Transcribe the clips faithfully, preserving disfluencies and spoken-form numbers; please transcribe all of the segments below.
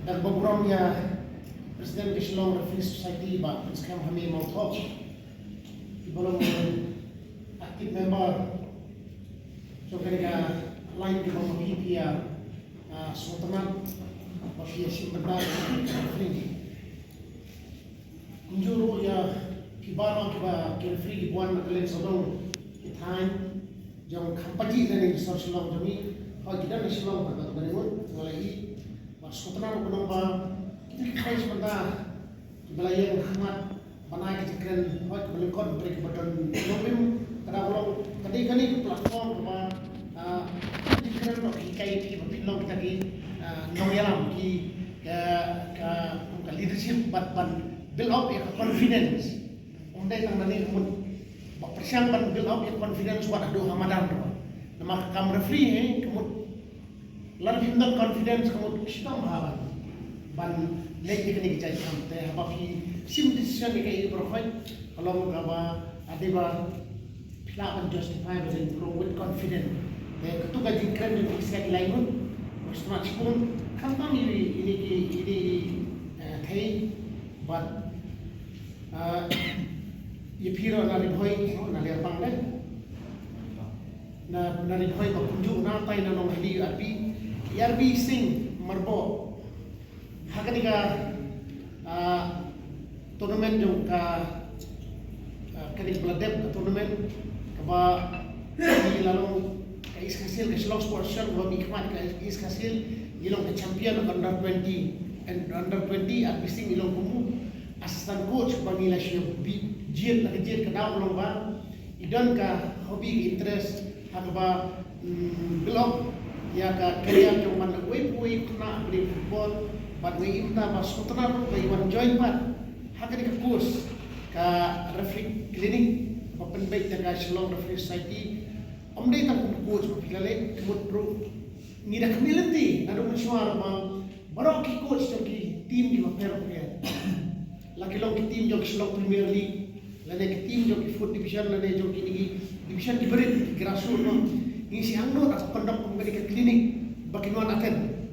Nga kyrpad ïa President ka Shillong Referee Society, Bah Prince Khem Hami Mawthoh, kiba long active member jong kane ka line, kiba ma phi phi ïa, ah, sngewtynnat ba phi ïa shim bynta referee. Kumjuh ruh ïa phi baroh kiba ki referee kiba wan na ka liang sawdong, ki thaiñ jong Khampajih lane ki sor Shillong jong ngi, hooid ki don na Shillong, bad bad bad ngut nga la ïohi. Bad sngewtynnat ruh kumno ba kita ki thaiñ mynta kiba la ïeng ha khmat ban ai ka jingkren, hooid kiba lyngkot, hynrei kiba don nongrim, ka dei ka long, ka dei kane ka platform kaba, ah, ka jingkren ruh ka hikai ïa phi ba phin long kita ki, ah, nongïalam, ki, ka, ka, ka leadership, bad ban build up ïa ka confidence. Ym dei tang nangne ka mut, ba pyrshang ban build up ïa ka confidence wat haduh ha madan ruh. Namar ka kam referee hi ka mut, lada phim don confidence ka mut shitom bha ban, ban leit ïa kane ka jait kam. Te haba phi shim decision ïa kaei baroh, hooid ka long kaba, ah, dei ba phi lah ban justify ba phin prove with confidence. Te kato ka jingkren jong phi sha ki lai ngut, ba sngewtynnat shibun, khamtam ïa ine ki, ine, eh, thei, bad, ah, ïa phi ruh na Ri Bhoi, na Liarpang de. Na, na Ri Bhoi ba kumjuh, na tai na Nongheli, R B, R B Singh Marboh. Ha kane ka, ah, tournament jong ka, ah, kane ka ba la dep ka tournament kaba ngi la long ka East Khasi Hills, ka Shillong Sports Association kaba mihkhmat ka East Khasi Hills, ngi long ka champion under twenty, and under twenty R B Singh ngi long kum u assistant coach, ba ngi la shu bi jied la ka jied, ka daw long ba i don ka hobby, ka interest ha kaba, mm, build up ïa ka career jong man uwei pa uwei u khynnah ha ka liang football. Bad nga im ta ba sngewtynnat ruh ba i wan join pat ha kane ka course, ka referee clinic ba pynbeit da ka Shillong Referee Society. Ym dei tang kum coach ba phi la leit, ka mut ruh ngi da khmih lynti naduh mynshuwa ba baroh ki coach jong ki team kiba pher bapher, la ki long ki team jong Shillong Premier League, lane ki team jong ki fourth division, lane jong kine ki division kiba rit, ki grassroots, no. Ngi shu angnud ïa ka conduct kum kane ka clinic ba kin wan attend.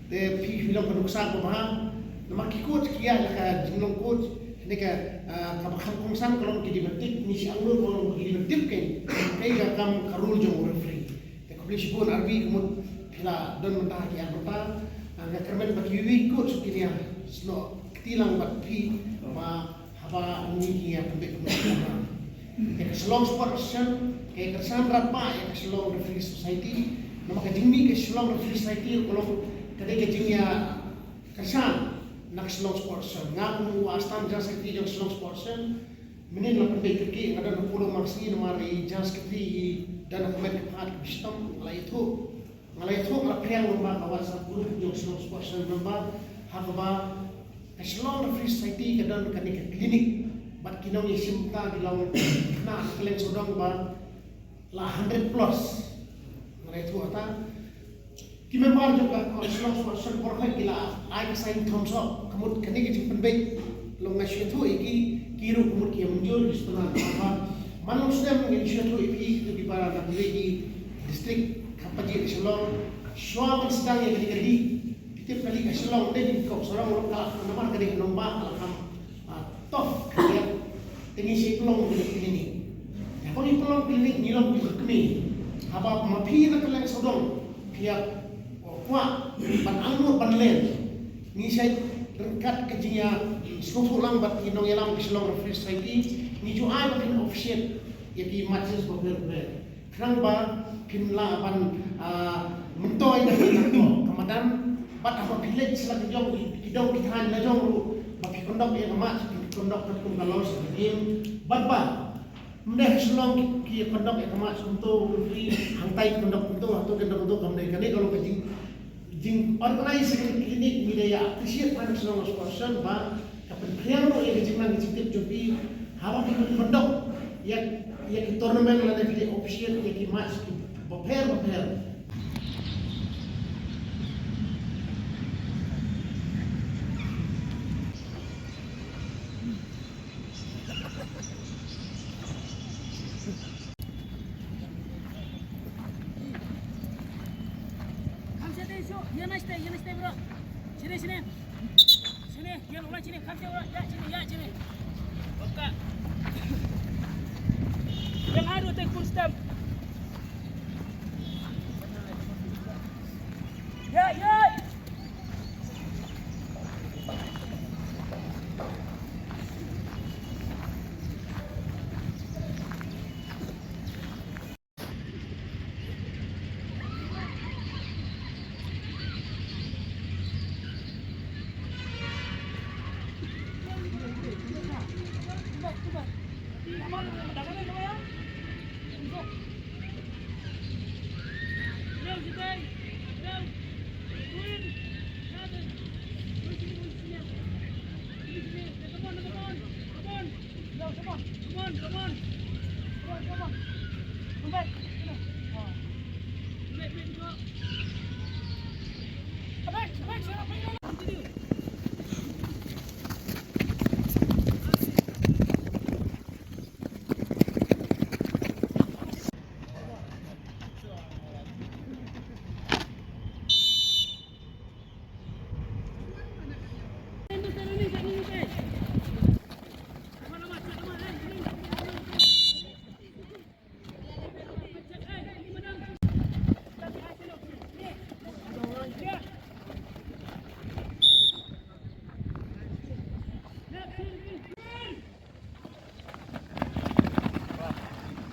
Te phi, phi long ka nuksa kaba bha. Namar ki coach ki ïaid la ka jinglong coach, kane ka, ah, kaba kham kongsan ka long ki dei ban tip, ngi shu angnud ba long ki dei ban tip kein kaei ka kam, ka role jong u referee. Te khublei shibun R B, ka mut phi la don mynta ha ki ar bynta. Ah, nga kyrmen ba kiwei kiwei ki coach kin ïa snoh kti lang bad phi, ba haba ngi, ngi ïa pynbeit pynbeit. Te ka Shillong Sports Association ka ïa kyrshan radbah ïa ka Shillong Referee Society. Namar ka jingmih ka Shillong Referee Society ka long, ka dei ka jingïakyrshan na ka Shillong Sports Association. Nga kum u assistant general secretary jong ka Shillong Sports Association, mynnin la pynbeit kyrkieh, nga don ha puro mar sngi, namar i general secretary i don ha ka met ka phad kaba shitom, nga la ïathuh. Nga la ïathuh, nga la phriang lyngba ka WhatsApp group jong Shillong Sports Association member, ha kaba ka Shillong Referee Society ka don kane ka clinic bad ki nongïashim bynta ki long khynnah na kylleng sawdong ba la hundred plus. Nga la ïathuh ata ki member jong ka Shillong Sports Association baroh ki la ai ka sign thumbs up, ka mut kane ka jingpynbeit long, nga shu ïathuh ïa ki, ki ruh ka mut ki ïa mynjur, ki sngewtynnat. Man long snem ngin shu ïathuh ïa phi, kito kiba na kiwei ki district, Khampajih, Shillong, shuwa ban sdang ïa kane ka league. Phi tip ka league ka Shillong, dei ka kop sarong long ka, namar ka dei ka nongbah, ka la kham, ah, tough ka ïa. Te ngi shu pynlong ka clinic. Ïa kaba ngi pynlong clinic ngi long kum ka kmie. Haba ma phi na kylleng sawdong phi ïa kwah ban angnud ban len, ngi shait ryngkat ka jingïasngewthuh lang bad ki nongïalam ka Shillong Referee Society, ngi ju ai ba phin officiate ïa ki matches bapher bapher. Khnang ba phin lah ban, ah, myntoi da ka, ka madan, bad haba phi leit sha la ka jong ki, ki dong ki thaiñ la jong ruh, ba phi conduct ïa ka match, phi conduct katkum ka laws of the game, bad ba ym dei ha Shillong ki, ki conduct ïa ka match kumto, referee hangtai conduct kumto, hato conduct kumto, kam dei. Kane ka long ka jing, jing organize ka clinic, ngi da ïa appreciate ha Shillong Sports Association ba ka pynphriang ruh ïa ka jingnang ka jingtip jong phi haba phi pyndonkam ïa, ïa ki tournament lane phi officiate ïa ki match ki bapher bapher. Come, sit, sit. Here, nice day, here, nice day, bro. Sini, sini. Sini, ïa, ulang sini, kham sini, ulang. Ïa, sini, ïa, sini. Buka. Ïa, haduh te kun stem. Ïa, ïa.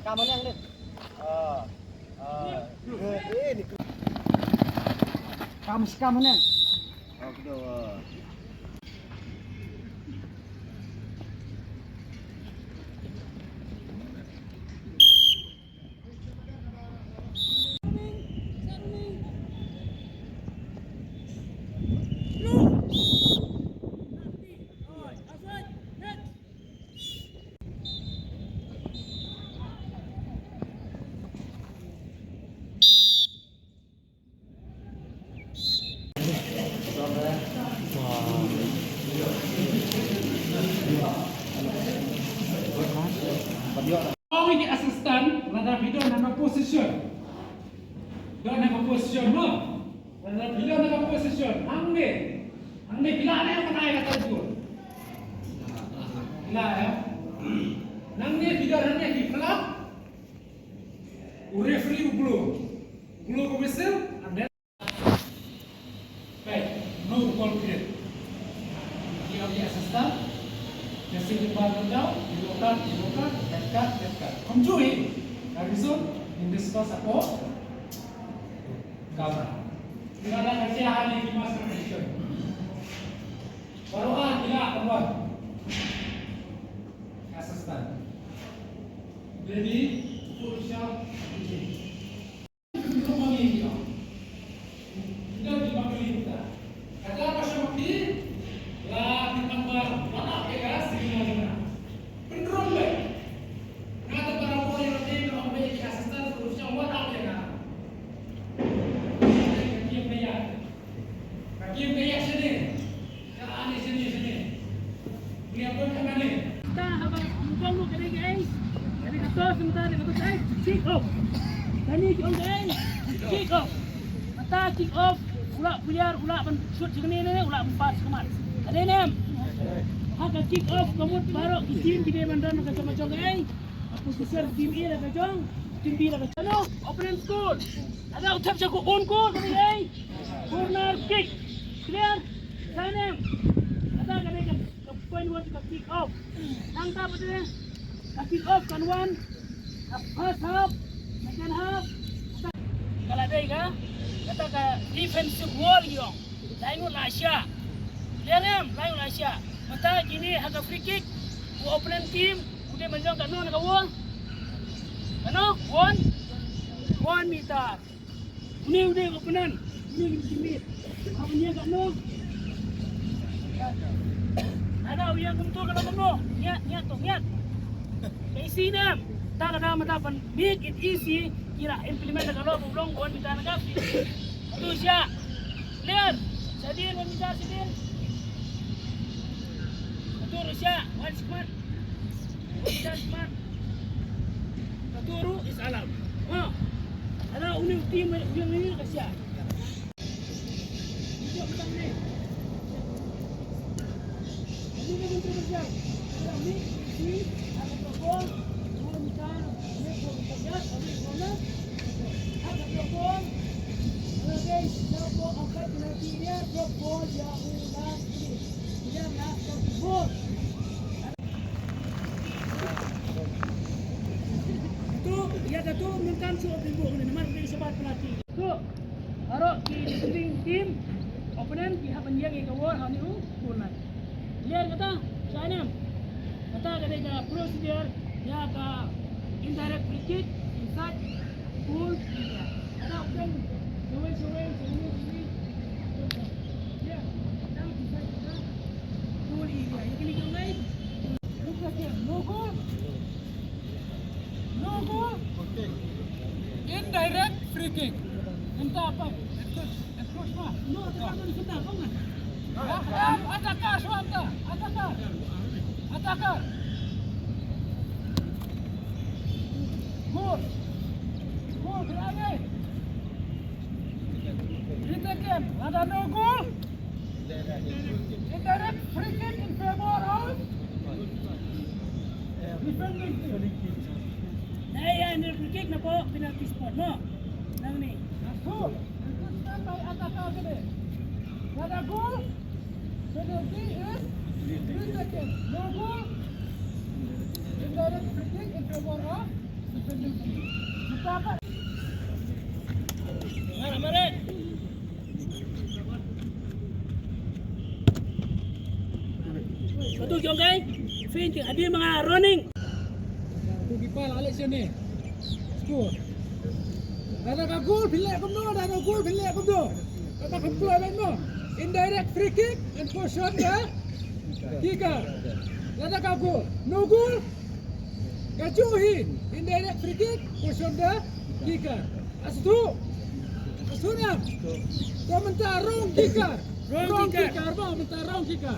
Kam haneng deh. Ah, ah, eh, eh, ni. Kam, kam haneng. Oh, kedua. Ong ïa ki assistant, lada phi don ha ka position. Don ha ka position mo. Lada phi don ha ka position. Hangne. Hangne phi lah ne em, phi lah ïa kata jur. Phi lah ïa. Nangne phi don hangne phi phi lah. U referee u blow. U blow ka whistle, and then Baik, no call period. Ki ong ki assistant, ki sing bar tau, yellow card, yellow card, red card, red card. Kumjuh hi, ka result, in this case, ako, kamera. Kita dah kasi ahli di masa position. Baru ah, kita akan buat. Assistant. Ready, full shot, begin. Mynta haba u bang ruh ka dei kaei, ka dei ka toss, mynta dei ka toss, ai, kick off. Kane ki ong kaei, kick off. Mynta kick off, u lah player, u lah ban shoot sha kane ne, u lah ban pass sha khmat. Ka dei ne em? Ha ka kick off ka mut baroh ki team ki dei ban don ka jong ka jong kaei. Position team A la ka jong, team B la ka jong. Opponent goal. Lada u thep sha ka own goal ka dei kaei, corner kick. Clear? Sa ne em? Kata ka dei ka, ka point one ka kick off. Nangta pat de ka kick off kan wan ha first half, second half. Ka la dei ka, kata ka defensive wall ki ong. Lai ngut la shah. Clear ne em? Lai ngut la shah. Mynta kine ha ka free kick, u opponent team u dei ban ïeng katno na ka wall? Katno? One, one meter. Une u dei u opponent. Une u dei teammate. Haba ïeng katno? Lada u ïeng kumto ka long kumno? Ngiat, ngiat to, ngiat. Ka easy ne em? Ta ka dei mynta ban make it easy, ki la implement da ka law ba u long one meter na ka field. Katto shah. Clear. Shadien, one meter shadien. Katto ruh shah, wan sha khmat. One meter sha khmat. Katto ruh is allowed. Ha. Lada une u team u ïeng une ka shah. Jop tang ne. Ïa katu mynta shu open book ne namar ka dei shabar penalty. Tu baroh ki visiting team opponent ki hap ban ïeng ïa ka ball ha une u goal line. Clear kata? Shah ïa nam. Kata ka dei ka procedure ïa ka indirect free kick inside goal area. Kata option shawei shawei shawei shawei. Clear. Kata inside kata goal area. Ïa kine ki ong ai. Look at them. No goal. No goal. Indirect free kick. Mynta apa? Encroach, encroach ma. No, attacker tu di sebelah, kau kan? Ya, ya, attacker, suam ta. Attacker. Attacker. Goal. Goal, kena ai. Retaken. Lada no goal. Indirect free kick in favor of defending team. Dei ïa indirect free kick na pdeng penalty spot mo. Nangne. Goal. Encroachment by attacker kane. Lada goal, penalty is three seconds. No goal, indirect free kick in favor of defending team. Mutabat. Mare, mare. Satu jong kai. Fin ki adi manga running. Tu ki pal alik sini. Score. Lada ka goal phin leh kumno, lada ka goal phin leh kumno. Kata ka goal leh kumno. Indirect free kick and possession the kicker. Lada ka goal. No goal. Ka ju hin. Indirect free kick, possession the kicker. Asu tu. Asu nam. Ko mynta wrong kicker. Wrong kicker. Wrong kicker ba mynta wrong kicker.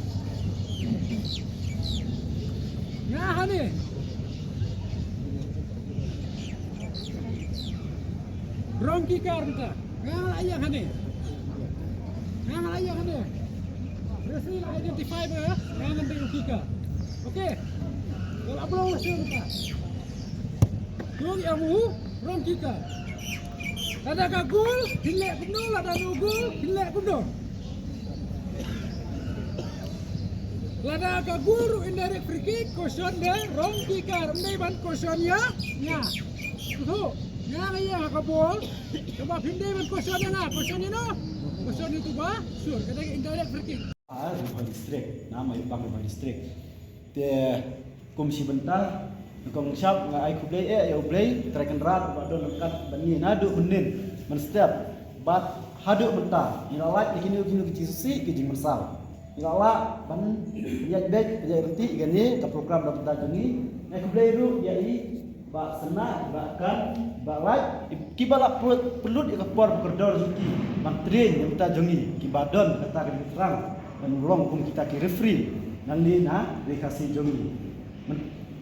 Nga hani. Wrong kicker mynta. Nga la ïa hani. Nga la ïa hani. Referee la identify ba nga ngan dei kicker. Okay. Ko la blow referee mynta. Yung ïa mu wrong kicker. Lada ka goal, phin leh kumno, lada no goal, phin leh kumno. Lada ka goal ruh indirect free kick, caution the wrong kicker. Ym dei ban caution ïa nga. Shu nga nga ïa ka ball. Kaba phin dei ban caution ïa nga, caution ïa no. Caution ïa tu ba, sure, ka dei indirect free kick. Ah, Ri Bhoi District, na ma ipang Ri Bhoi District. Te kum shi bynta, nyngkong shap nga ai khublei eh ïa U Blei, Trai Kynrad, ba don ryngkat bad ngi naduh mynnin mynstep bad haduh mynta. Ngi la lait na kino kino ki jingsngewsih ki jingmynsal. Ngi la lah ban ïaid beit, ïaid ryntih ïa kane ka program da bynta jong ngi. Nga ai khublei ruh ïa i Bah Sena, Bah Kan, Bah Lait, kiba la pynlut, pynlut ïa ka por ba kordor jong ki ban train ïa ka bynta jong ngi, kiba don kata ka jingthrang ban long kum kita ki referee nangne na Ri Khasi jong ngi.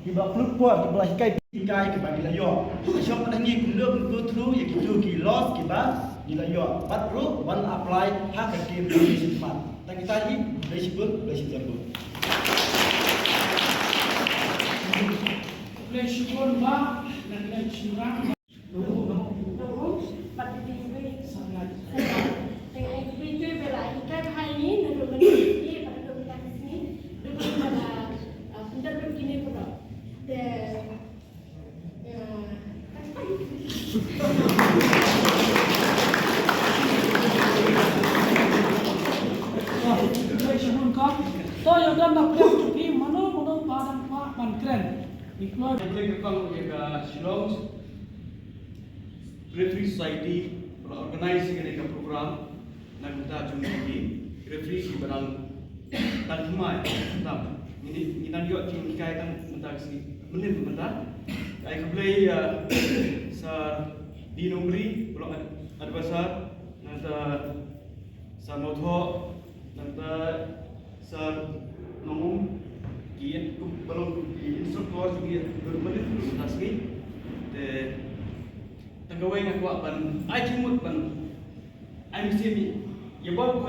Kiba pynlut por, kiba la hikai, hikai kiba ngi la ïoh. Shong na ngi kumno ban go through ïa kito ki loss kiba ngi la ïoh. Bad ruh ban apply ha ka game ba ngi shu mat. Tang kita hi, khublei shibun, khublei shibun. Khublei shibun, Bah, na kane ka shynrang. To, ïa u don na pdeng jong phi, mano mano ba dang kwah ban kren. Ngi khlaiñ. Ngi khlaiñ ka kong ïa ka Shillong Referee Society ba la organize ïa kane ka program. Na ka bynta jong ngi ki referee kiba dang tang thymmai tam. Ngi, ngi dang ïoh jinghikai tang mynta ka sngi, mynnin mynta. Ai khublei ïa Sir Dino Mri, Block Advisor, nangta Sir Mawthoh, nangta Sir Nongum, ki kum ba long ki instructor jong ngi mynnin mynta ka sngi. Te tang kawei nga kwah ban ai jingmut ban ai mynsiem ïa baroh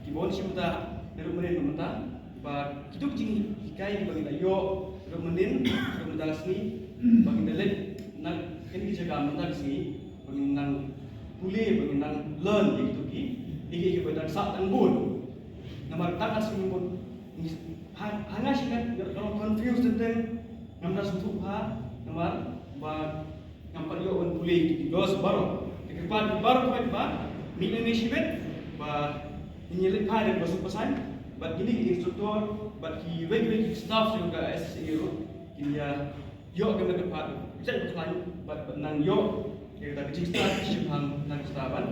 kiba wan shim bynta naduh mynnin mynta. Ba kito ki jinghikai ba ngin da ïoh ruh mynnin ruh mynta ka sngi, ba ngin da leit na kine ki jaka mynta ka sngi, ba ngin nang pule, ba ngin nang learn ïa kito ki, ïa ki ba dang sah dang bun. Namar tang ka sngi bun ha nga shi ngat nga confused teng teng, ngam da sngewthuh ha, namar ba ngam pat ïoh ban pule ïa ki dos baroh. Te kyrpad ïa baroh ba mih nangne shibit ba ngin ïa leit phai da ka bynta bad kine ki instructor bad kiwei kiwei ki staff jong ka S S A ruh kin ïa ïoh ka met ka phad jait ka khlaiñ bad ban nang ïoh ïa ka jingstad shipang nang stad ban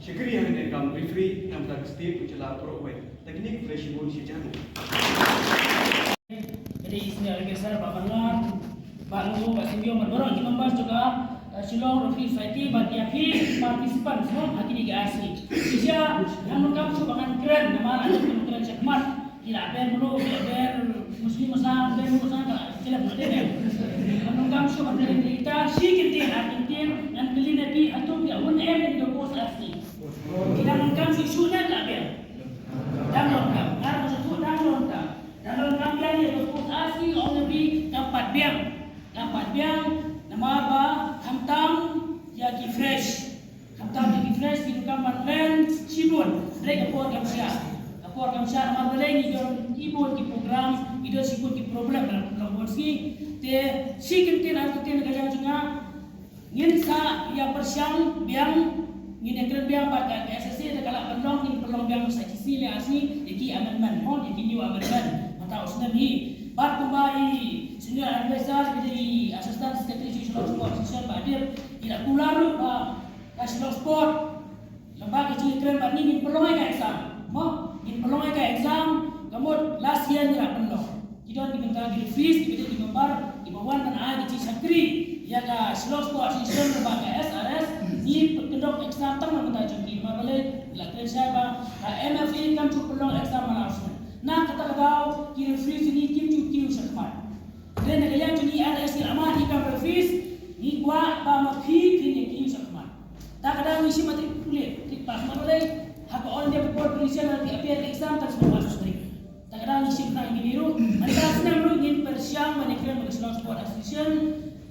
shakri hangne kam referee namar ka state u jylla baroh wei. Te kine ki fresh bun shi jang. Ka dei i senior advisor Bah Marlar, Bah Lungu, Bah Symbiong bad baroh ki members jong ka, eh, Shillong Referee Society bad ïa phi participants mo ha kine ki R C. Shisha ngan ym kam shuh ba ngan kren namar ngan ym kren shakhmat. Ki la ber mulu, ki la ber muslim musang, ber musang ka la jelep mulu dei. Ngan ym kam shuh ba kren ïa kita shi kyntien ar kyntien ngan kylli na phi hato phi la hun em ïa ka post R C. Ki dang ym kam shuh shuh ne la ber. Dang donkam, ngan ym shuh dang donkam. Dang donkam biang ïa ka post R C ong ïa phi kam pat biang. Kam pat biang namar ba khamtam ïa ki fresh. Khamtam ïa ki fresh ki donkam ban len shibun. Hynrei ka por kam shah. Ka por kam shah namar balei ngi don shibun ki program, ngi don shibun ki problem la bun sngi. Te shi kyntien ar kyntien ka liang jong nga. Ngin sa ïa pyrshang biang, ngin ïa kren biang bad ka S S A da ka la pynlong, ngin pynlong biang sa ki sngi le ar sngi ïa ki amendment mo, ïa ki new amendment. Mynta u snem hi bad kumba i senior advisor, i assistant secretary Shillong Sport Association Bah Dip, i la kular ruh ba ka Shillong Sport Lem bad ka jingkren bad ngi ngin pynlong ïa ka exam. Mo, ngin pynlong ïa ka exam, ka mut last year ngi la pynlong. Ki don ki bynta ki referees, ki bynta ki member, kiba wan ban ai ka jingshakri ïa ka Shillong Sports Association lem bad ka S R S, ngi pynkyndok exam tang na bynta jong ki. Namar balei, ngi la kren shai ba ka M F A kam ju pynlong exam man la u snem. Na kata ka daw ki referees jong ngi kim ju kiew shakhmat. Te na ka liang jong ngi R S ngi la mad ïa ki kam referees, ngi kwah ba ma phi phin ïa kiew shakhmat. Ta ka dang ngi shim matriculate, matric pass, namar balei ha ka All India Football Federation lada phi appear exam tang shu pass matric. Ta ka dang ngi shim tang ngi ruh, mynta snem ruh ngin pyrshang ban ïakren bad ka Shillong Sport Association,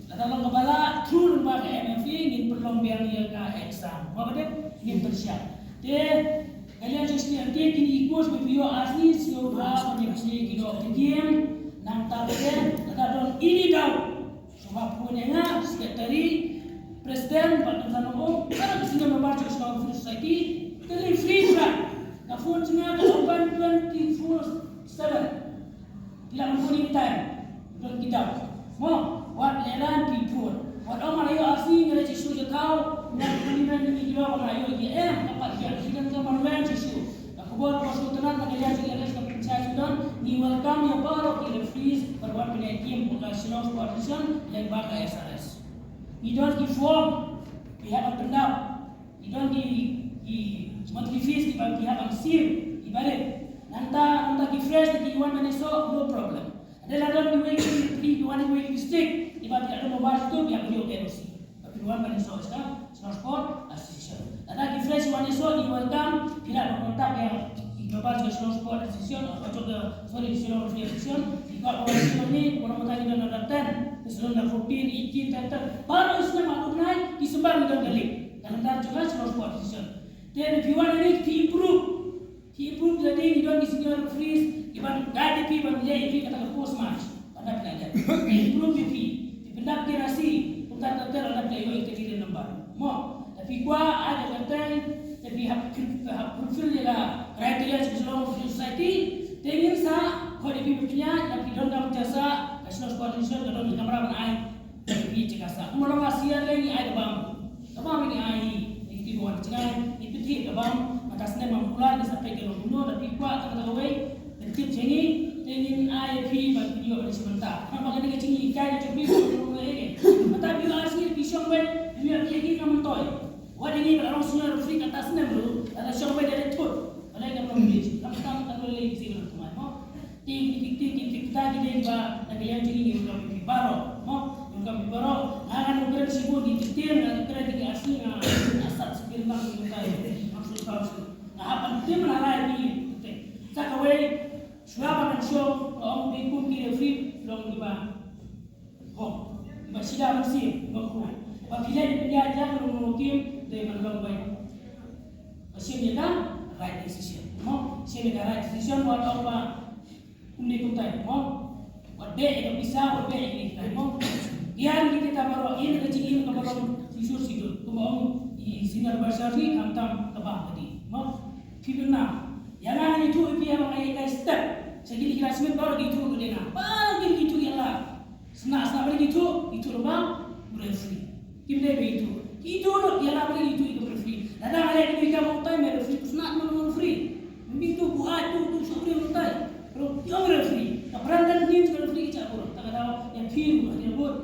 lada long kaba lah through lyngba ka M F A ngin pynlong biang ïa ka exam. Mo ba dei ngin pyrshang. Te ka liang jong shisha te kine ki coach ba phi ïoh ar sngi sngewbha ban ïa phi ki doh ki game nangta te lada don any doubt. Sngewbha phone ïa nga, secretary, president, bad nangta nongum, bad ki senior member jong Shillong Referee Society, ka dei free, bad ka phone jong nga ka open twenty-four seven. Phi lah ban phone anytime, don ki doubt. Mo, wat lehrain phi phone. Wat ong nga la ïoh ar sngi nga la jingshu jingthaw, nga la phone ïa phi, phi ïoh ba nga la ïoh ïa em, ka pat ïa phi, don ka ban wan jingshu. Ka khubor kaba sngewtynnat na ka liang jong ngi, ka pynshai sngewdon, ngi welcome ïa baroh ki referees ba wan pynïaid game ha ka Shillong Sport Association lyngba ka S R S. Ngi don ki form, phi hap ban pyndap. Ngi don ki, ki monthly fees kiba phi hap ban siew, kiba rit. Nangta, nangta ki fresh ki wan ban ïasoh, no problem. Hynrei lada don kiwei ki, ki wan kiwei ki district, kiba phi la don mobile tu, phi hap ban ïoh N O C. Ba phi wan ban ïasoh sha ka Shillong Sport Association. Lada ki fresh wan ïasoh, ngi welcome, phi lah ban contact ïa i member jong ka Shillong Sport Association, oh, jong ka, sorry, Shillong Referee Association. Ki kwah ban wan ïasoh ni, wan ïasoh ni, don under ten, Shillong under fourteen, eighteen, ten, ten. Baroh snem ha u bnai ki symbai, ngi don ka league. Ka lyngkar jong ka Shillong Sport Association. Te lada phi wan ni phi improve. Ki improve, lada ngi don ki senior referees kiban guide ïa phi, ban leh ïa phi kata ka post match. Ban da phi la dep. Ki improve ïa phi. Phi pyndap ki rasi, kumta kumta lada phi la ïoh ïa ka serial number. Mo, lada phi kwah ai ka kyrteng, lada phi hap, hap fulfill ïa ka criteria jong ka Shillong Referee Society, te ngin sa khot ïa phi ba phin ïaid, lada phi donkam jasa, ka Shillong Sport Association ka don ka kamra ban ai. Phi jaka sah. Kumba long last year lei ngi ai ka bam. Ka bam ngi ai hi. Ngi pynwan jngai, ngi pynthih ka bam. Mynta snem ba kular ngi sa peit ka long kumno, lada phi kwah tang kata kawei. Pyntip jong ngi, te ngin ai phi ban pynïoh ban shim bynta. Namar ba kane ka jinghikai ka jong phi ka long lei. Mynta phi ïoh ar sngi phi shong beit, phi ïoh phi ïoh ki ka myntoi. Wat ïa ngi ba la long senior referee kata snem ruh, la shong beit da leit thut. Balei ka long lei. Kam tam ka long lei ki sih ka long kumai mo. Te, te, te, te, te, kita ki dei ba na ka liang jong ngi ngi welcome ïa phi baroh, mo, ngi welcome ïa phi baroh. Nga ngan ym kren shibun, ngi kyntiar, nga kren ïa ki ar sngi nga, nga sat sipir nga, nga kren ïa ki, nga sut tau sut. Nga hap ban tim na rai ïa phi, te. Sa kawei, shuwa Ba hok ba sida ban sim ba khu ba phi leh pynïaid ïa ka long long kim dei ban long bai ba sim ïa ka right decision mo sim ïa ka right decision wat ong ba kumne kumtai mo wat beh ïa ka pisa wat beh ïa ka pisa mo ïa kita baroh ïa ka jingim ka baroh sisur sidur kumba ong i senior advisor ni khamtam ka ba ka di mo phi pynna ïa nga ngi tu ïa phi ïa ba ngai kai step sa kini kira smet baroh ki tu ka dei nga ba kini ki tu ïa la Sna sna bari gitu, gitu lo bang, referee. Kim dei bari gitu. Gitu lo, ya la bari gitu itu referee. Lada ada yang kita mau time referee, sna mana referee. Begitu buat tu tu sokri mutai. Kalau yang referee, tak pernah dan ni juga referee cak pun. Tak ada yang piru, ada yang buat.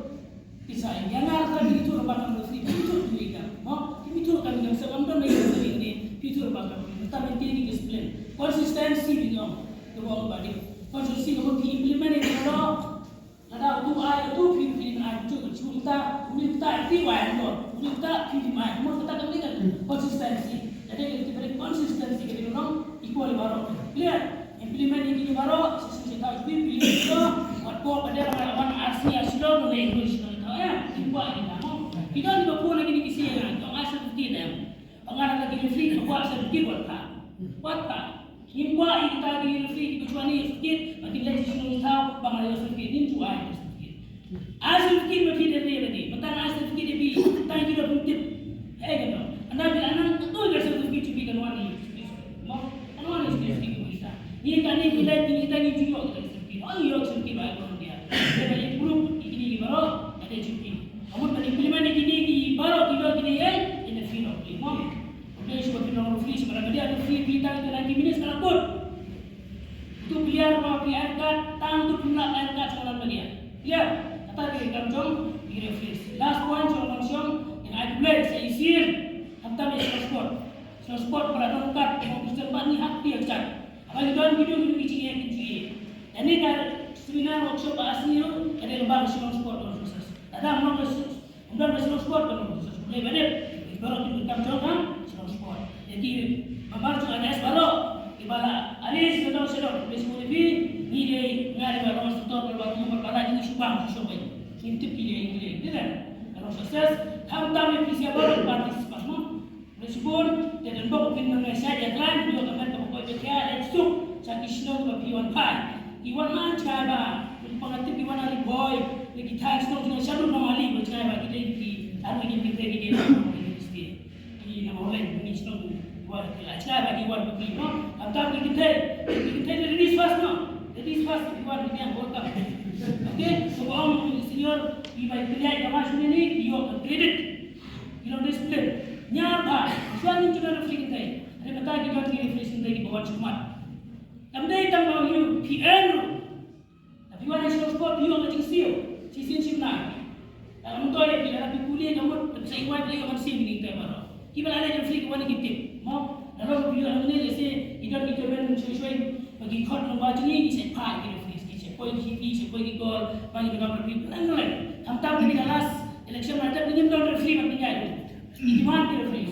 Bisa yang ada kan gitu lo bang referee, gitu juga. Mau, gitu kan yang sebelum dan yang sering ni, gitu lo bang. Tapi ini discipline, konsistensi gitu. Coba balik. Konsistensi kalau diimplement itu lo. Lada utu ai utu phi phi ai utu utu uta utu uta phi wai mo utu uta phi phi mai mo kata kam ni kan consistency. Jadi kita beri consistency kita dulu equal baroh. Clear? Implement ini baroh sesuai kita utu phi phi dulu. Wat ko pada wan arsi asilo mo le English no ta ya. Import ini mo. Kita ni ko lagi ni kisi ya. Tong asal kita ya. Pengarah lagi ni free ko asal kita buat ta. Buat ta. Ngim kwah ïa kita ki referee ki ba ju wan ïa certificate ba kin leit sha shnong sha thaw ba nga la ïoh certificate. Ngim ju ai certificate. Ai certificate ba phi dei lei lei. Mynta nga ai certificate ïa phi tang ki da phi tip. Hei ka dong. Ynda phi la nang kynduh ka certificate sha phi kan wan ïa certificate. Mo kan wan ïa certificate ki kita. Ngi ka ni ki leit ngi kita ngi ju ïoh kita certificate. Ong ïoh certificate ba ai Colombia. Dei ban improve ïa kine ki baroh ka dei certificate. Ka mut ban implement ïa kine ki baroh ki ïoh kine ïa in the field of play. Mo. Khublei shibun phi long referee sha madan ba dei referee phi tang ïa ka ninety minutes ka la kut. Utu player ba phi ai card tang utu phi mlak ai card sha madan ba dei. Clear? Kata ka dei kam jong ki referee. Last point jong long shong ïa ai khublei sa i sir. Khamtam ïa Shillong Sport. Shillong Sport ba la don card jong Christian ba ni hak phi ai card. Haba ki don ki don ki don ki jingeh ki jingeh. Ïa kane ka seminar workshop ba asni ruh ka dei lyngba ka Shillong Sport Council. Lada ngam long ka Ym don ka Shillong Sport ka long ka Shillong Sport. Balei ba dep? Baroh ki kam jong ka Shillong Sport. Ïa ki member jong ka S baroh kiba la arrange ka dong sha dong. Khublei shibun ïa phi. Ngi dei nga dei ba long instructor ba long ba la ngi shu bang shu shong ba ngim tip ki dei ki dei. Dei ka long success. Khamtam ïa phi sha baroh participant mo. Khublei shibun. Te don bok phin nang ngai shait ïa klan ïoh ka met ka ba koit ba khia dei suk sha ki shnong ba phi wan phai. Ki wan ma jngai ba, pynpang tip ki wan ha Ri Bhoi, ne ki thaiñ shnong jngai shaduh Nongmali ba jngai ba ki dei ki, ar ki dei ki dei ki dei ki dei ki dei ki na Mawleng ki shnong ba ki la jngai ba ki wan ba ki no, am tam ki dei, ki dei ladies first no, ladies first ki wan ki dei World Cup. Okay, so ba ong senior, ki bai pynlait ka ma shane ni, ki ïoh ka credit, ki long discipline. Nya ba, shuwa ni jngai referee ki dei, re mata ki don ki referee ki dei ki ba wan shikmat. Kam dei tang ba U P N ruh. Tapi wan national sport phi wan ka jingsiew. Jingsiew shim na. Tang mutoi phi la phi pule ka mut phi sa iwai phi ka man siew ni te maro. Ki ba la le jong phi ki wan ki tip. Mo. La long phi wan ne le se i don ki tournament shoi shoi. Ba ki khot long ba jong ngi ki sa pha ki referee ki sa poi ki phi sa poi ki gol. Ba ki ka referee lang lang. Tam tam ni ka last election ma tam ni don referee ba ki ngai. Ki demand ki referee.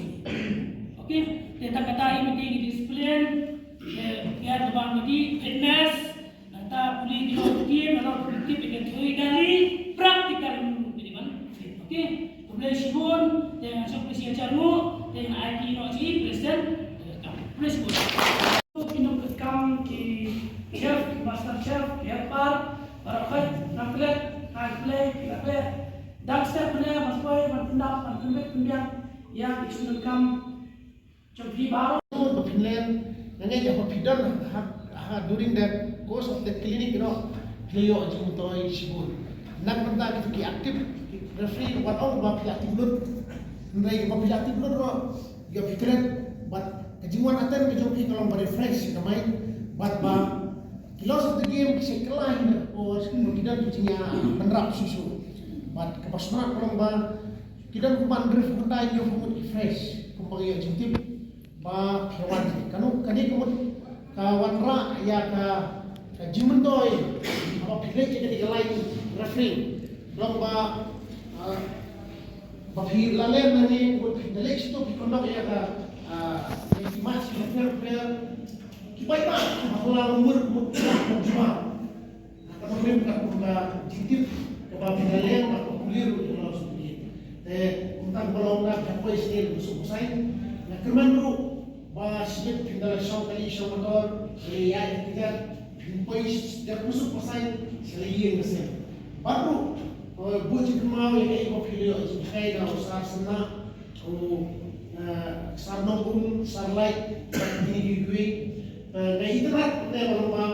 Okay. Te tang kata i mesti ki discipline. Biar ka bang bagi fitness, nangta pule ki long rutin, nangta pule tip ïa ka theory kali, practical ruh pule ban fit. Okay, khublei shibun, te nga sngewbha ïa ka jingmut, te nga ai ki noh jingim, President, khublei shibun. Ki nongkam ki chef, ki master chef, ki helper, baroh khoit, nang klet, nang klet, ki la klet. Dang step ne, mas poi, man pyndap, man pynbit, pynbiang, ïa ki nongkam. Jong phi baroh ba phin len, nga ngeit ba phi don ha, ha, during the course of the clinic, you know, phi la ïoh jingmyntoi shibun. Nang mynta kito ki active referee wat ong ba phi la active lut. Hynrei ba phi la active lut ruh, ïa phi kren bad ka jingwan attend ka jong phi ka long ba refresh ka mind bad ba ki laws of the game ki sa kylla hi na ka por ba ki don ki jingïa bynrap shuh shuh. Bad kaba smat ka long ba Ki don kumba nrif kumta ïa ka mut ki fresh kumba ïa jingtip ba phi wan. Kano kane ka mut ka wanrah ïa ka, ka jingmyntoi haba phi leit ïa kane ka line referee. Long ba, ah, ba phi la lem na ne ka mut phi da leit sha to phi kynnoh ïa ka, ah, ïa ki match ki player player ki bai ba ha la umur ka mut ka jumar. Ka mut Rim ka kumba jingtip kaba phi la leh ba ka pule ruh ka long sngewthuh. Te kumta kumba long na ka poi sngewthuh sngewthuh. Nga kyrmen ruh ba sngewthuh phi da la shong kali shong motor, sngewthuh ïa ka tiket, phi poi da ka sngewthuh pasai, sngewthuh ïa ka sem. Bad ruh, eh, buh jingkynmaw ïa kaei ba phi la ïoh jingshai na u Sar Syndah, u, eh, Sar Nongkum, Sar Lait, bad kine kiwei. Eh, nga itynnad ne ba long ba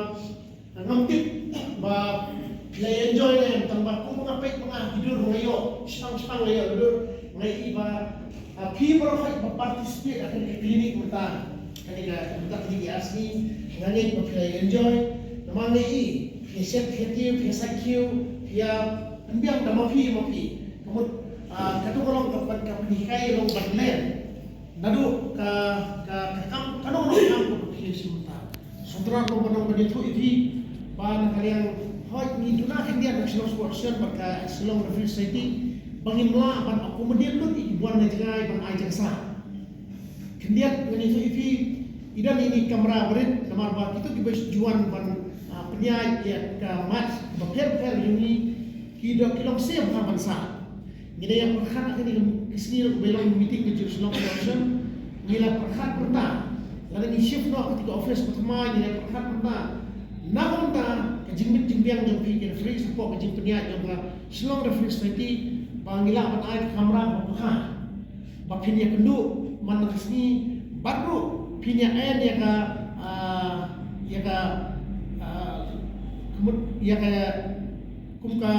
Ngam tip ba phi la enjoy ne em, tang ba kum nga peit ba nga ki dur nga ïoh, shipang shipang nga ïoh dur, nga i ba, ah, phi baroh khoit ba participate ha kane ka clinic mynta. Kane ka mynta kine ki ar sngi nga ngeit ba phi la enjoy. Namar nga i phi shet phi tiew phi sait kiew phi ïa pynbiang da ma phi ma phi. Ka mut, ah, kato ka long ka ban ka pynhikai long ban len. Naduh ka, ka, ka kam, kano kano ka kam kaba phi ïa shim mynta. Sngewtynnat ruh ban ong ban ïathuh ïa phi ba na ka liang hooid ngi duna khyndiat na Shillong Sports Association bad ka Shillong Referee Society ba ngim lah ban accommodate lut ïa ki ban na jngai ban ai jingsa. Khyndiat ngan ïathuh ïa phi, i don ïa kine ki kamra ba rit namar ba kito kiba ju wan ban, ah, pynïaid ïa ka match ba pher pher jong ngi ki dei ki long seh bha ban sah. Ngi la ïa pyrkhat ha kane ka sngi ruh ba long meeting ka jong Shillong Sports Association. Ngi la pyrkhat mynta. Lada ngi shift noh kata ka office ba thymmai ngi la pyrkhat mynta. Na ka bynta ka jingmut jingbiang jong phi ki referee, shapoh ka jingpynïaid jong ka Shillong Referee Society ba ngi lah ban ai ka kamra ba pyrkhat. Ba phin ïakynduh man la ka sngi bad ruh phin ïa, eh, ïa ka, ah, ïa ka, ah, ka mut ïa ka kum ka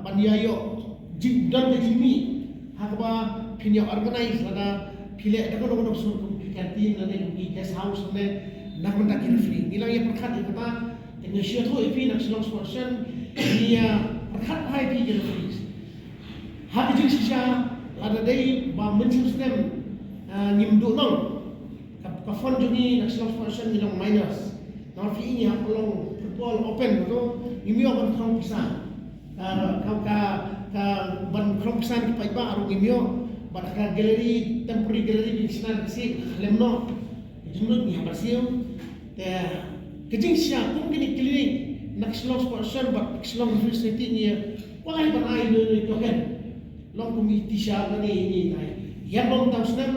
ban ïa ïoh jingdon ka jingmih ha kaba phin ïa organize lada phi leh da kano kano ka sur kum ki canteen lane kum ki guest house lane na ka bynta ki referee. Ngi la ïa pyrkhat ïa kata te ngi shu ïathuh ïa phi na Shillong Sports Association ngi ïa pyrkhat bha ïa phi ki referees. Ha ka jingshisha lada dei ba mynshem snem, ah, ngim duh nong ka, ka fund jong ngi na Shillong Sports Association ngi long minus. Namar phi i ngi hap long football open to ngim ïoh ban khrong pisa. Ka, ka, ka, ka ban khrong pisa na ki paidbah ruh ngim ïoh. Bad ka gallery, temporary gallery ba ngi shna da ka siej ka khlem noh. Ka jingmut ngi hap ban siew. Te ka jingshisha kum kine ki clinic na ka Shillong Sports Association bad ka Shillong Referee Society ngi kwah ban ai ïa u token. Long kum i T-shirt lane ine i tai. Ïa bym tang snem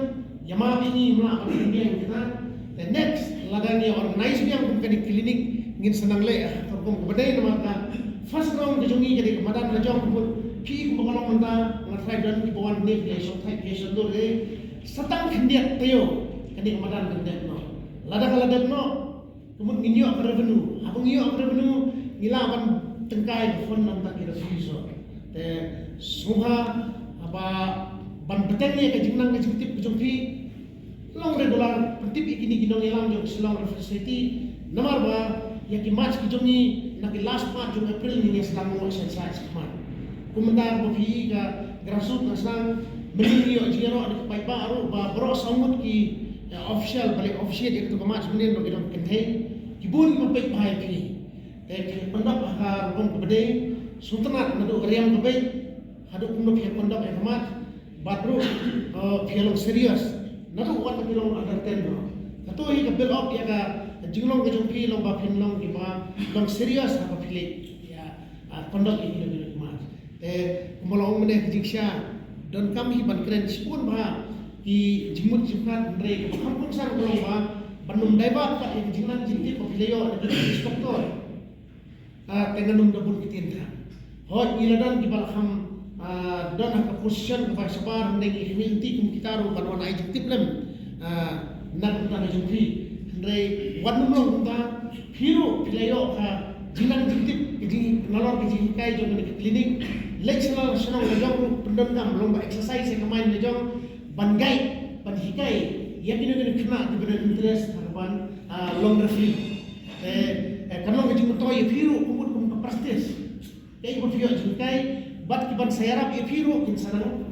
ïa ma ba ine i mla ban ïa kita. Te next lada ngi organize biang kum kane clinic ngin sa nang leh ha ka rukom kaba dei namar ka first round ka jong ngi ka dei ka madan lajong ka mut phi kum ba ka long mynta nga tharai don kiba wan ne phi shong thait phi shong dur eh. Sa tang khyndiat taïew kane ka madan kan dep noh. Lada ka la dep noh Ka mut ngin ïoh ka revenue. Haba ngi ïoh ka revenue, ngi lah ban tyngkai ka fund na ka bynta ki revenue. Te sngewbha haba ban bteng ïa ka jingnang ka jingtip ka jong phi. Long regular, pyntip ïa kine ki nongïalam jong Shillong Referee Society. Namar ba ïa ki match ki jong ngi na ki last match jong April ngi ïa sdang mo sha sha sha match. Kum mynta ba phi ka grassroots nga sdang, mynnin ngi ïoh jingïaroh na ki paidbah ruh ba baroh saw ngut ki, eh, official, ba leh officiate ïa kato ka match mynnin ba ki long kynthei. Ki bun kiba peit bha ïa phi. Te ki pyndap ha ka rukom kaba dei, sngewtynnat naduh ka riam ka beit, haduh kumno phi pyndap ïa ka match, bad ruh, eh, phi long serious. Naduh wat phi long under ten ruh. Kato hi ka build up ïa ka jinglong ka jong phi long ba phin long kiba long serious ha ka phi leh. Ïa, ah, pyndap ïa ki long ki match. Te kumba la ong mynne ka jingshisha donkam hi ban kren shibun bha ki jingmut jingpyrkhat hynrei kaba kham kongsan ka long ba ban ym divert pat ïa ka jingnang jingtip ba phi la ïoh na ka inspector. Ah, te ngan ym da bun ktien than. Hooid ngi la don kiba la kham, ah, don ha ka position kaba shabar hynrei ngi khmih lynti kum kita ruh ban wan ai jingtip lem. Ah, na ka bynta ka jong phi. Hynrei wat nym long kumta, phi ruh phi la ïoh ka jingnang jingtip, ka jing, nalor ka jinghikai jong kane ka clinic. Leit sha la shnong la jong ruh pyndonkam long ba exercise ïa ka mind la jong ban guide, ban hikai ïa kine kine khynnah kiba don interest ha ka ban, ah, long referee. Eh, eh, kan long ka jingmyntoi ïa phi ruh kum, kum ka practice. Kaei ba phi ïoh jinghikai bad ki ban sa ïarap ïa phi ruh kin sa nang.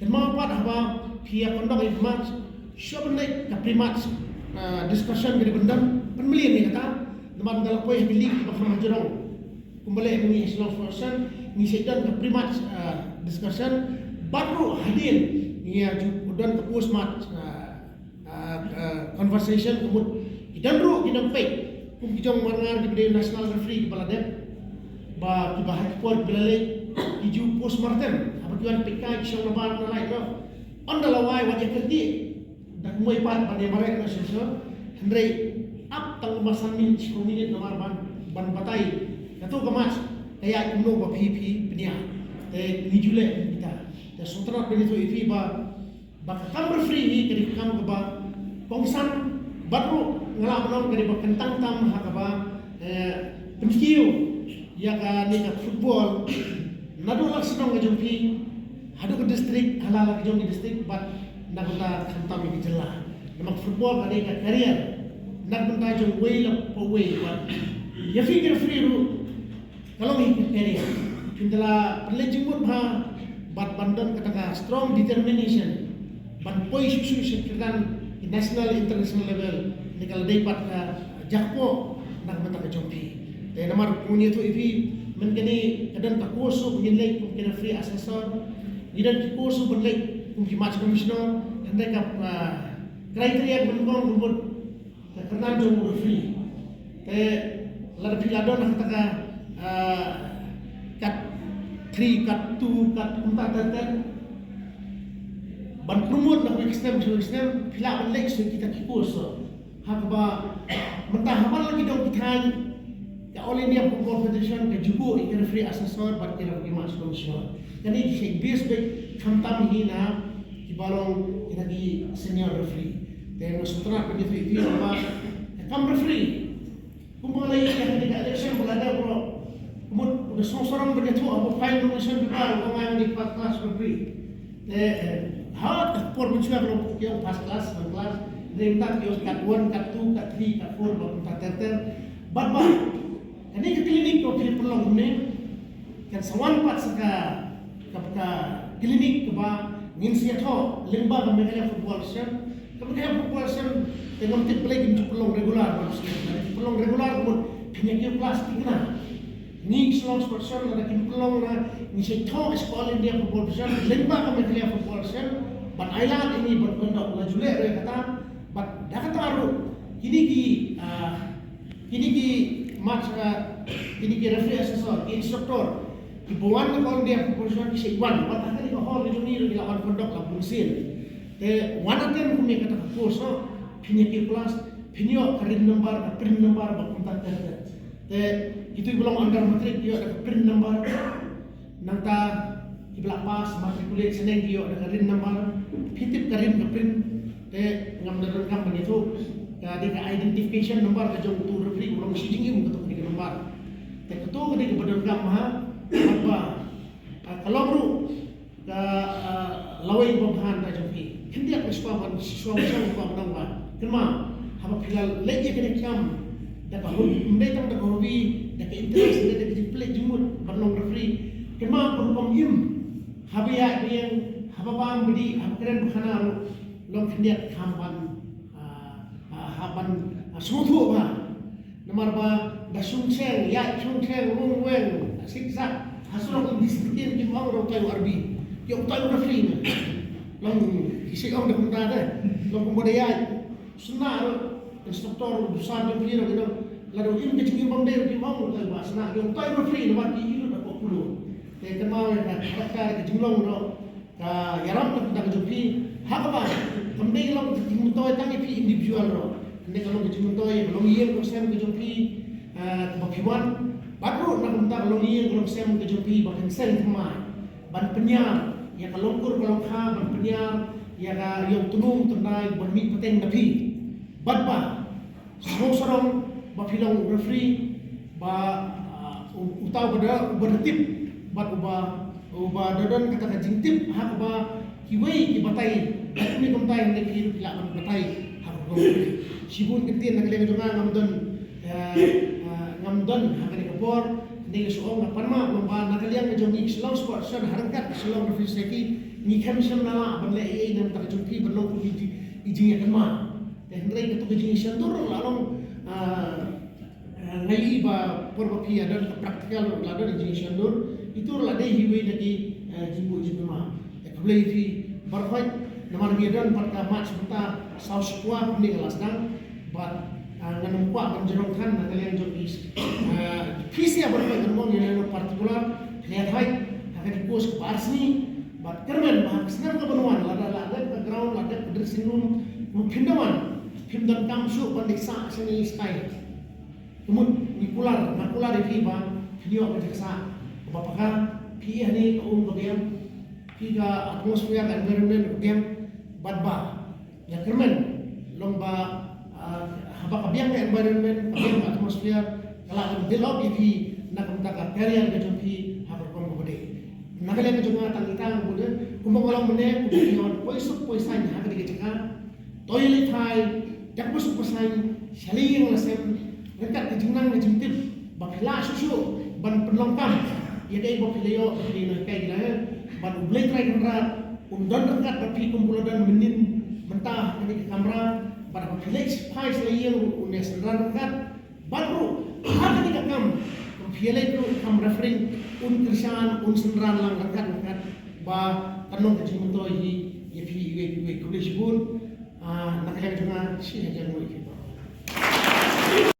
Kynmaw pat haba phi ïa conduct ïa ka match, shuwa ban leit ka pre-match, ah, discussion ka dei ban don, pynmlien ïa kata. Namar nga la poi ha ki league ba kham hajrong. Kumba leh mynne ha Shillong Sports Association ngi sa don ka pre-match, ah, discussion. Bad ruh hadien ngi ïa ju don ka post-match, ah, ah, ah, conversation ka mut ki don ruh ki nongpeit kum ki jong Marngar kiba dei national referee kiba la dep. Ba kiba ha ki por kiba la leit ki ju postmortem, haba ki wan peit kai ki shong na bar na light noh. Ynda la wai wat ïa kyrkieh da kumwei pat ban ïa mareh noh shisha. Hynrei ap tang kumba san minit shiphew minit namar ban ban batai kato ka match ka ïaid kumno ba phi phi pynïaid. Te ngi ju leh kumta. Te sngewtynnat ban ïathuh ïa phi ba ba ka kam referee hi ka dei ka kam kaba kongsan bad ruh nga lah ban ong ka dei ba kyntang tam ha kaba, eh, pynkiew ïa kane ka football naduh la ka shnong ka jong phi haduh ka district, ha la la ka jong ka district bad na ka bynta khamtam ïa ka jylla. Namar football ka dei ka career na ka bynta jong uwei la pa uwei bad ïa phi ka referee ruh ka long hi ka career. Phin da la pynleit jingmut bha bad ban don kata ka strong determination ban poi shuh shuh sha kyrdan ki national international level, ne ka la dei pat ka jakpoh na ka bynta ka jong phi. Te namar kumne ïathuh ïa phi, mynta kane ka don ka course ba ngin leit kum ki referee assessor, ngi don ki course ban leit kum ki match commissioner, hynrei ka, ah, criteria ka ban kong ka mut ka kyrdan jong u referee. Te lada phi la don ha kata ka, ah, kat three, kat two, kat kumta ter ter ban promote na kawei ka snem sha kawei ka snem, phi lah ban leit sha kita ki course. Ha kaba mynta haba la ki dong ki thaiñ ka All India Football Federation ka ju buh ïa ki referee assessor bad ki referee match commissioner. Kane ki shait base beit khamtam hi na kiba long kita ki senior referee. Te nga sngewtynnat ban ïathuh ïa phi ba ka kam referee kumba la ïa ka election ba la dep ruh, ka mut u da sngewsarong ban ïathuh haba file nomination paper, u ong nga dei first class referee. Te, eh, ha ka por mynshuwa ka long ki ong first class, second class, hynrei mynta ki ong kat one, kat two, kat three, kat four, bad kumta ter ter. Bad ba kane ka clinic kaba phi pynlong kumne kan sa wan pat sa ka, ka, ka clinic kaba ngin sa ïathoh lyngba ka Meghalaya Football Association. Ka Meghalaya Football Association te ngam tip balei kim ju pynlong regular, ba shisha lada kim pynlong regular ka mut phin ïa kiew klas thikna. Ngi ki Shillong Sports Association lada kim pynlong na ngi sa ïathoh sha ka All India Football Association lyngba ka Meghalaya Football Association ban ailad ïa ngi ban conduct, la ju leh ruh ïa kata. Bad da kata ruh kine ki, ah, kine ki match, ah, kine ki referee assessor, ki instructor kiba wan na ka All India Football Association ki sa wan, wat ha kane ka hall ka jong ngi ruh ki la wan conduct la bun sien. Te wan attend kum ïa kata ka course, phin ïa kiew klas, phin ïoh ka ring number, ka print number, bad kumta ter ter. Te kito kiba long under matric ki ïoh da ka print number. Nangta kiba la pass matriculate shaneng ki ïoh da ka ring number. Phi tip ka ring ka print. Te ngam da donkam ban ïathuh, ka dei ka identification number ka jong uto u referee uba long shi jingim, kato ka dei ka number. Te kato ka dei kaba donkam ha, bad ba, ah, ka long ruh ka, ah, lawei ba bha na ka jong phi. Khyndiat, nga sngewbha ban, sngewbha ban ong ba, kynmaw, haba phi la leit ïa kane ka kam da ka hobby, ym dei tang da ka hobby, da ka interest, da ka jingpynleit jingmut ban long referee. Kynmaw, ka rukom im, haba ïaid ba ïeng, haba bam ba dih, haba kren ba khana ruh, long khyndiat kham ban, ah, ah, ha ban, ah, sngewthuh bha. Namar ba da shong sheng, ïaid shong sheng, rung weng, zigzag ha surok, ym disiplin, kim ong ruh utai u R B, ki ong utai u referee ne. Long ki shait ong da kumta de, long kumba da ïaid. Sngewbha ruh instructor, u sir jong phi ruh ki ong, lada u im ka jingim bym dei ruh kim ong utai u bah, sngewbha ki ong utai u referee, namar ki ïohi ruh da ka kulo. Te kynmaw ïa ka character, ka jinglong ruh ka ïarap na ka bynta ka jong phi. Ha kaba kam dei ka long ka jingmyntoi tang ïa phi individual ruh, hynrei ka long ka jingmyntoi ïa ka longïing longsem ka jong phi, eh, kaba phi wan. Bad ruh na ka bynta ka longïing longsem ka jong phi ba kan seng thymmai ban pynïar ïa ka longkur ka longkha, ban pynïar ïa ka ïong tnum tyndai ban mih pateng na phi. Bad ba sngewsarong ba phi long u referee ba, ah, u-, uta uba da, uba da tip bad uba, uba da don kata ka jingtip ha kaba kiwei ki batai. Kumne kumta ïa phi ruh phi lah ban batai ha kaba. Shibun kyntien na ka liang jong nga ngam don, eh, eh, ngam don ha kane ka por. Kane ka shu ong nga pan map long ba na ka liang ka jong ngi Shillong Sports Association ha ryngkat Shillong Referee Society ngi khlem shym la lah ban leh ei ei na ka bynta ka jong phi ban long kum i jing, i jingïakynmaw. Te hynrei kato ka jingïashandur ruh la long, ah, ah, nga ïohi ba por ba phi ïa don ka practical ruh la don ka jingïashandur, ito ruh la dei hi iwei na ki, ah, jingbuh jingpynmap. Te khublei ïa phi baroh khoit namar ngi ïa don pat ka match mynta saw shiphew kumne ka la sdang bad Ah, ngan ym kwah ban jrong than na ka liang jong phi. Ah, phi sha ban pynmong ïa lano particular, phi ïa thait ha ka dei course kaba ar sngi. Bad kyrmen ba ha ka snem kaban wan, lada la dep ka ground, la dep ka dressing room, kumno phin da wan, phim donkam shuh ban ïa sah shane shatai. Kumno ngi kular, nga kular ïa phi ba phin ïoh ka jaka sah kaba paka, phi ïa ne ka um ka biang, phi ka atmosphere, ka environment ka biang, bad ba ïa kyrmen long ba, ah, haba ka biang ka environment, ka biang ka atmosphere, ka lah ban build up ïa phi na ka bynta ka career ka jong phi ha ka rukom kaba dei. Na ka liang ka jong nga tang ita nga bun, kumba nga long mynne, kumba ïa poi suk poi saiñ ha ka dei ka jaka, to ïa leit phai, dep poi suk poi saiñ sha la ïing la sem ryngkat ka jingnang ka jingtip ba phi lah shuh shuh ban pynlong kam ïa kaei ba phi la ïoh, phi la ïoh kai la. Bad U Blei Trai Kynrad un don ryngkat bad phi kumba u la don mynnin mynta ha kane ka kamra, bad haba phi leit phai sha la ïing ruh un ïa synran ryngkat. Bad ruh ha kane ka kam, phi ïa leit ruh kam referee, un kyrshan, un synran lang ryngkat ryngkat ba kan long ka jingmyntoi hi ïa phi iwei pa iwei. Khublei shibun. Ah, na ka liang jong nga shi hajar nguh ïa phi.